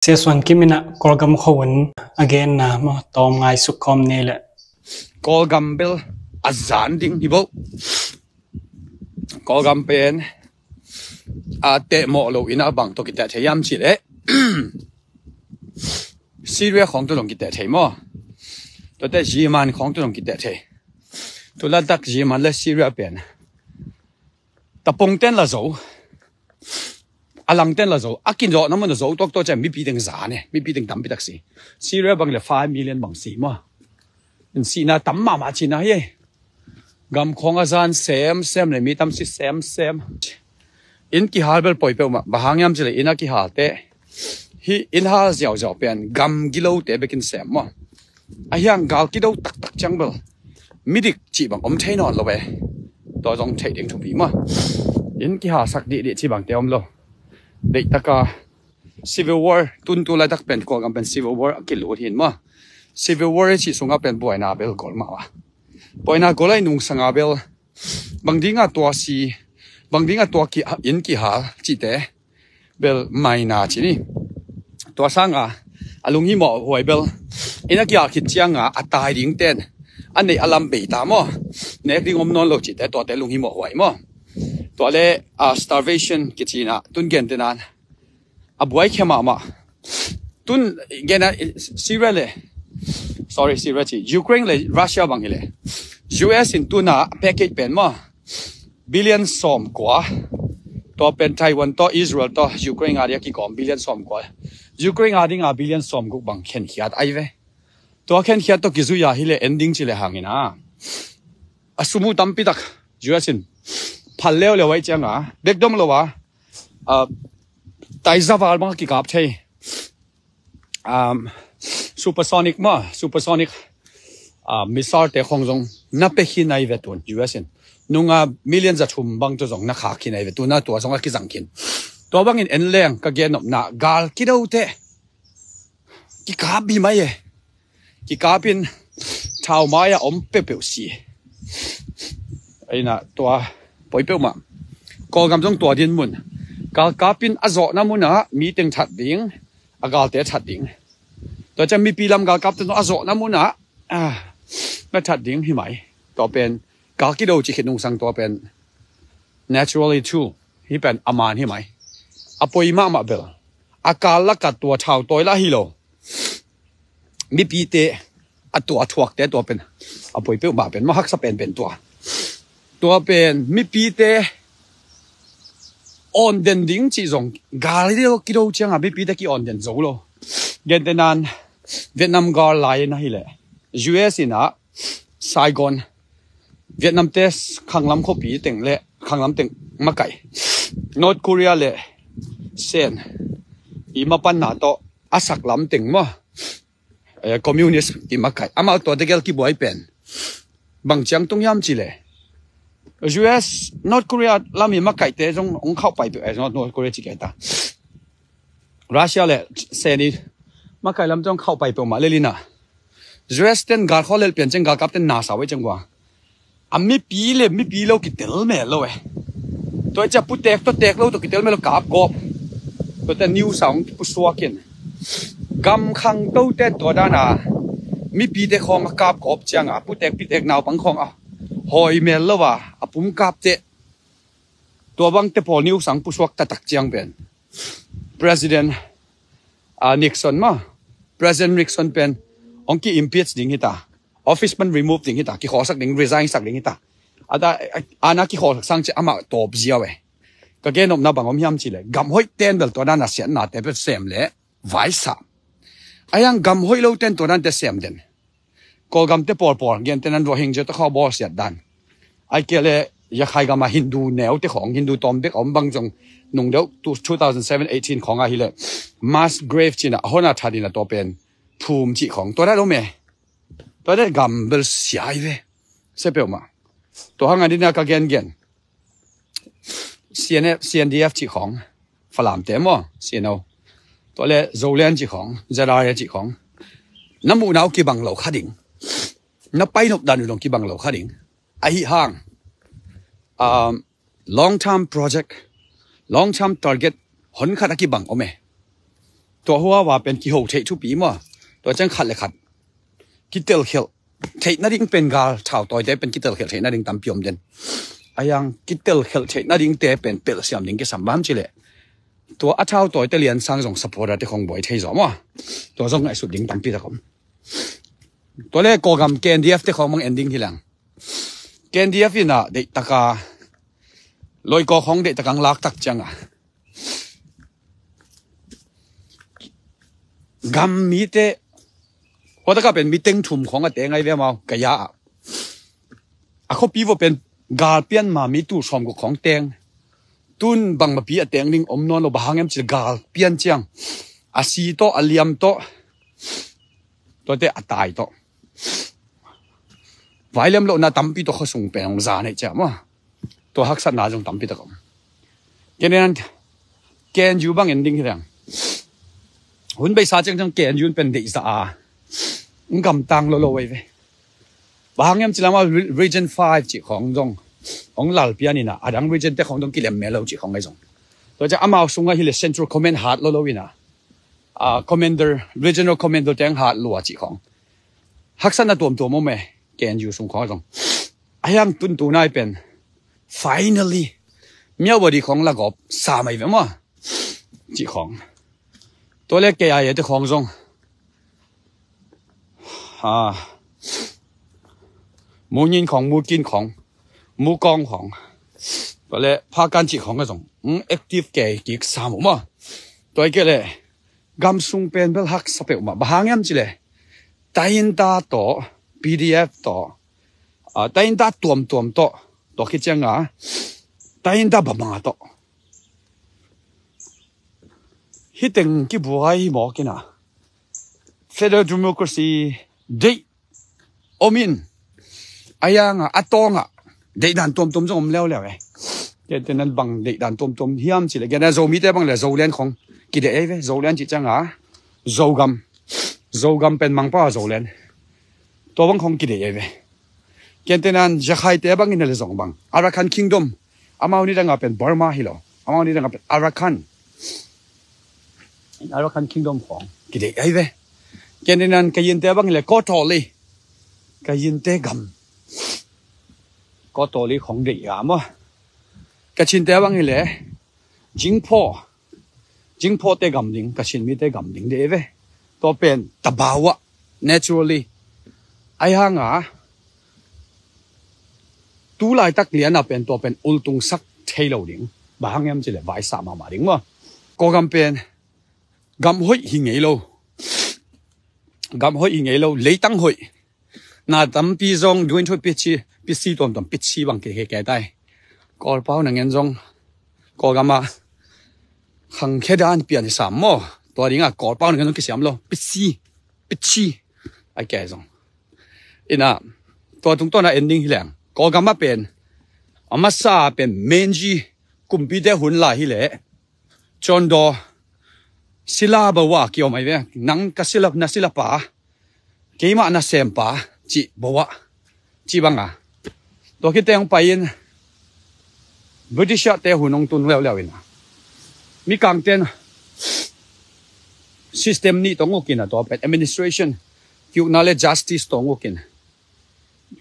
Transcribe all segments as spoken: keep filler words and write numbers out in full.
Sia Suan Kim in ah Kawlgam khuahun a genna maw tawm ngaisuk khawm ni leh. Kawlgam bel a zan ding hi bo. Kawlgam pen a tehmawh lo in a bang tawh kiteh thei hiam cih leh Syria khawng tawh zong kiteh thei maw? Tuate Yemen khawng tawh zong kiteh thei. Tu laitak Yemen le Syria pen tapong ten la zo, a lang ten la zo, a kizawhna mun a zo tuaktuak ciang mipi teng za ne, mipi teng tampi tak si. Syria bang le five million bang si maw? In sihna tam mahmah cihna hi. Gam khawng a zan semsem le mi tam si semsem. Inn kihal bel poi peuhmah, bang hang hiam cih leh inn a kihalte hih inn hal ziauziau pen gam gilote bekin sem maw? Ahi hang gal kido taktak ciang bel midik cih bang om thei nawn lo e. Tua zong theih ding thupi maw? Inn kihalsak dihdih cih bangte om lo. Deihtaka civil war, tun tu laitak pen Kawlgam pen civil war a kilut hi in maw? Civil war i cih sungah pen buaina bel gol mah a, buaina gol a i nungsanga bel bang dinga tua si, bang dinga tua ki, inn kihal cihte bel maina ci ni. Tua sanga a lunghimawh huai bel inn a kihal khit cianga a tai ding ten a neih a lam bei ta maw? Nek ding om nawn lo cihte, tuate lunghimawh huai maw? Tua le a starvation kici in ah tun gentehna in a buai khia mahmah. Tun gena Syria le, sorry, Syria ci, Ukraine le Russia bang hi le, U S in tuna package pen maw billion sawm kua. Tua pen Taiwan tawh, Israel tawh, Ukraine a ding a kikawm billion sawm kua. Ukraine a dinga billion sawm guk bang khenkhiat ai ve. Tua khenkhiat tawh kizui a hi le ending ci le hangin a, a sum uh tampi tak U S in phal leuleu ai cianga bekdom lo a, a, taizaval bang a kikap thei, um, supersonic maw, supersonic, uh, missile te khawng zong na pe khin ai ve tun U S in. Nunga million za thum bang tawh zong na khak khin ai ve tun, a tua zong a kizang khin. Tua bangin en leng ka gen nopna gal kidote kikap hi mai e. Kikapin thau mai a om peuhpeuh si. Aina tua poi peuhmah. Kawlgam zong tua din mun. Galkapin a zawhna munah mi teng that ding, a galte that ding. Tua ciang mipi lam galkapte zong a zawhna munah, ah, na that ding hi mai. Tua pen gal kido ci khit nungsang tua pen naturally too, hih pen a man hi mai. A poi mahmah bel a kal laka tua thau tawi lah hi lo. Mipite a tua thuakte tua pen a poi peuhmah pen maw, haksa penpen tua. Tua pen mipite awn den ding cih zong gal kido cianga mipite ki awn den zo lo. Gentehna in Vietnam gal lai in ahileh U S in ah Saigon, Vietnam te khanglam khuapi teng le khanglam teng makaih, North Korea le Sen i mapanna tawh a saklam teng maw, eh, communist i makaih, amau tua tegel kibuai pen bang ciang tung hiam cih leh U S, North Korea lam i makaihte zong hong khauhpai peuh, eh, North Korea ci kei ta, Russia le Sen i makaih lam zong khauhpai peuhmah lel in ah, U S ten gal khawlel pian ciang galkap ten na sa uh ei ciang ua, a mipi le mipi lo kitel mel lo eh. Tua i ciah putek tawh tek lo tawh kitel mel lo, kapgawp. Tuate news a hong pusuak in, gam khangto ten tua dana mipite khawng a kapgawp cianga putek pitek naupang khawng a hawi mel lo a, a pumkapte, tua bangte pawl news a hong pusuak taktak ciang pen President, ah, Nixon maw, President Nixon pen hong ki-impeach ding hita, office pan remove ding hita, kikhawlsak ding, resign sak ding hita. Ata, a, ana kikhawlsak sang ciah amah tawp ziau eh. Ka gen nopna bang om hiam cih leh gam hoih ten bel tua dan a siatnate bel sem le vaisa. Ahi hang gam hoih lo ten tua dante sem den. Kawlgamte pawlpawl, gentehna in Rohingya te khawng bawlsiat dan, ahih kei leh Rakhine gam a Hindu neute khawng, Hindu tawm bek a om bang zong nung deuh, two thousand seven eighteen khawng ahileh mass grave ci-in a hon a that in a tua pen phum cih khawng, tua dan om e. Tua dan gam bel sia hi ve, sia peuhmah. Tua hang a dina ka gengen C N F, C N D F cih khawng, Falamte maw, C N O, tua le Zoland cih khawng, Z R A cih khawng, na muhna uh kibang lo kha ding, na painop dan uh dong kibang lo kha ding. Ahi hang, um, long term project, long term target hon khat a kibang om e. Tua huawa pen kiho theih thupi maw? Tua ciang khat le khat kitelkhelh theih nading pen gal thautawite pen kitelkhelh theih nading tampi om den. A yang kitelkhelh theih nadingte pen pelhsiam ding kisam bang hiam cih leh tua a thautawite lian sang zong supporter te khong buai thei zaw maw? Tua zong ngaihsut ding tampi tak om. Tua le Kawlgam K N D F te khong mang en ding hi leng. K N D F in a deihtak a loikawk khong deihtak ang laktak ciang a gam mite, huatak a pen mi teng thum khong a teng ahi ve amau, Kaya ah. A khuapi vua pen gal pian ma mi tul sawmguk khong teng. Tun bangmah pi a teng ding om nawn lo, bang hang hiam cih leh gal pian ciang a si tawh, a liam tawh, tuate a tai tawh, vai liam lohna tampi tawh khuasung pen hong za neih ciang maw? Tua haksatna zong tampi tak om. Ken in K N U bang en ding hi leng. Hun beisa ciang ciang K N U pen deihzah a, gamtang lo lo ahi ve. Bang hang hiam cih leh amau Re-, Region five cih khong zong hong lal pian in a, a dang region te khong zong kilem mel lo cih khong ahi zong. Tua ciang amau sungah hi leh Central Command hat lo lo in a, a, Commander, Regional Commander teng hat lua cih khong. Haksatna tuamtuam om e, K N U sung khong zong. A hiang tuntu nai pen, finally, Myawaddy khong la gawp sa mai ve maw? Cih khong. Tua le K I A te khong zong. Ha. Munyin khong, Mukin khong, Mukong khong. Tua le Phakan cih khong a zong. Hmm, active kei kik sa mu maw? Tua hi kei le gam sung pen bel haksa peuhmah. Bang hang hiam cih leh Tainta tawh, P D F tawh, a, Tainta tuamtuam tawh, tua khit ciang a, Tainta bamang a tawh. Hih teng kibuai hi mawk in a. Federal democracy deih om in. A hiang a, a tawng a, deihdan tuamtuam zong om leuleu e. Ken te nan bang deihdan tuamtuam hiam cih leh, ken a Zomite bang le Zoland khong kideih ahi ve, Zoland cih ciang a, Zogam. Zogam pen Mangpau a Zoland. Tua bang khong kideih ahi ve. Ken te nan Zakhaite bang in a le zong bang, Arakan Kingdom. Amau nidang a pen Burma hi lo. Amau nidang a pen Arakan. Arakan Kingdom khong kideih ahi ve. Ken te nan Kayinte bang in le Kawtawlih. Kayinte gam. Kawtawlih khong deih a maw? Kachinte bang in le Jingpho. Jingphote gam ding, Kachin mite gam ding deih ve. Tua pen tabau ah, naturally. A hiang a, tu laitak lian a pen tua pen ultungsak thei lo ding. Bang hang hiam cih leh vaisa mahmah ding maw? Kawlgam pen gam hoih hi ngei lo. Gam hoih hi ngei lo, leitang hoih. Na tampi zong duin thut pitsi, pitsi tuamtuam pitsi bang kei kei tai. Kawlpau na ngen zong Kawlgam a khangkhia dan pian hi sam maw? Tua ding a Kawlpau na ngen zong kisiam lo. Pitsi, pitsi. Ai kei zong. In a, tua tungtawn a en ding hi leng. Kawlgam a pen, a masa pen Meiji kumpite hun lai hi leh. Chondaw, sila bawa kiom ahi ve. Nang ka sila, na sila pa, keimah na sem pa, cih bawa, cih bang a. Tua khit teng pai in, British te hun hong tun leuleu in a. Mikangten system nih tawh hong uk in a, tua pen administration, kiukna le justice tawh hong uk in.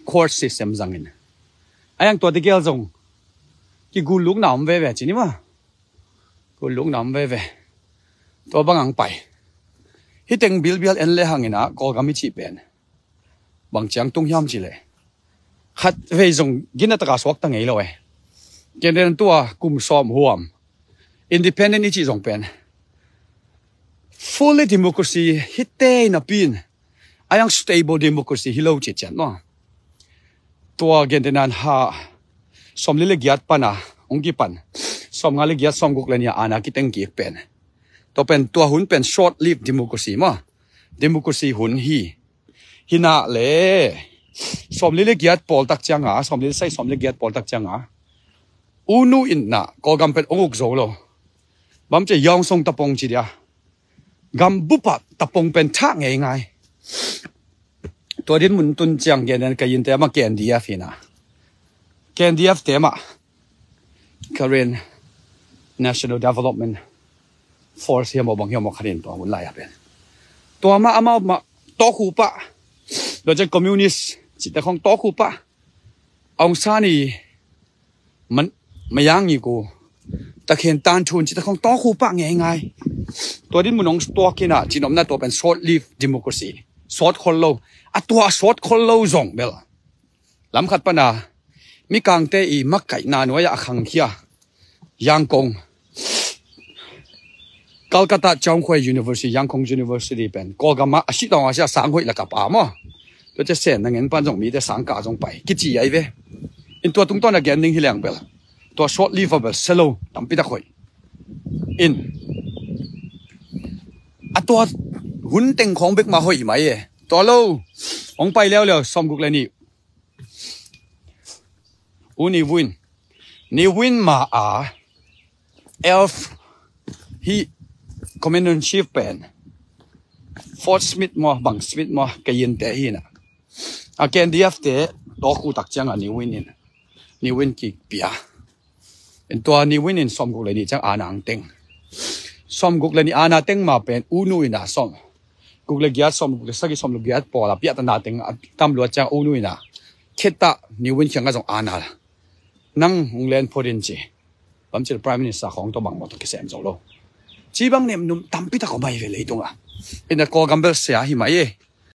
Court system zang in. A hiang tua tegel zong, kigullukna om veve ci ni maw? Gullukna om veve. Tua bang ang pai. Hih teng bilbial en le hang in a, Kawlgam i cih pen. Bang ciang tung hiam cih leh. Khat vei zong gina taka suakta ngei lo e. Ken den tua kum sawm huam. Independent i cih zong pen. Fully democracy hi tei napi in. A hiang stable democracy hi lo cih cian maw? Tua gen te nan ha, sawmli le giat pan a, hong kipan. Sawmnga le giat, sawmguk le nih a ana kiteng kik pen. Tua pen, tua hun pen short-lived democracy maw? Democracy hun hi. Hi na le, sawmli le giat pawl tak ciang a, sawmli le sagih, sawmli le giat pawl tak ciang a. U Nu in na, Kawlgam pen hong uk zo lo. Bang ci Yawngsong tapong ci dia. Gam bup ah tapong pen thah ngeingai. Tua din mun tun ciang gen den Kayinte mah K N D F hi na. K N D F te mah Karen National Development force hiam aw bang hiam aw khanin tua hun lai a pen. Tua mah amau mah tawkhu pah. Tua ciang communist cihte khong tawkhu pah. Aung San i man mayang i ku takhen tan thun cihte khong tawkhu pah ngeingai. Tua din mun hong tuak in a cihnopna tua pen short live democracy. Sawt khol lo. A tua a sawt khol lo zong bel lamkhat pana mikangte i makaihna nuai-ah a khangkhia Yangon, Calcutta Tsinghua University, Yangon University pen Kawlgam ah a si tawng a sia sang hoih lak a pa maw. Tua cia sen na ngen pan zong mite sang kah zong pai kici ai ve. In tua tungtawn a gen ding hi leng bel tua short live bel selo tampi tak hoih. In a tua hun teng khong bek mah hoih mai e. Tua lo hong pai leuleu sawmguk le nih U Ne Win. Ne Win ma a elf hi, commander in chief pen Fort Smith maw, bang Smith maw, kei in te hi na. A K N D F te tawkhu tak ciang a Ne Win in, Ne Win kipia. In tua Ne Win in sawmguk le nih ciang aana hong teng. Sawmguk le nih aana teng ma pen U Nu in a sawm guk le giat, sawmguk le sagih, sawmguk le giat pawl a piahtana teng a tam luat ciang U Nu in a kheta Ne Win kiangah zong aana la. Nang hong len phot in ci. Bang ci le Prime Minister khong tawh bang maw tawh kisem zo lo. Ci bang nemnum tampi tak om ai ve leitungah. In a Kawlgam bel sia hi mai e.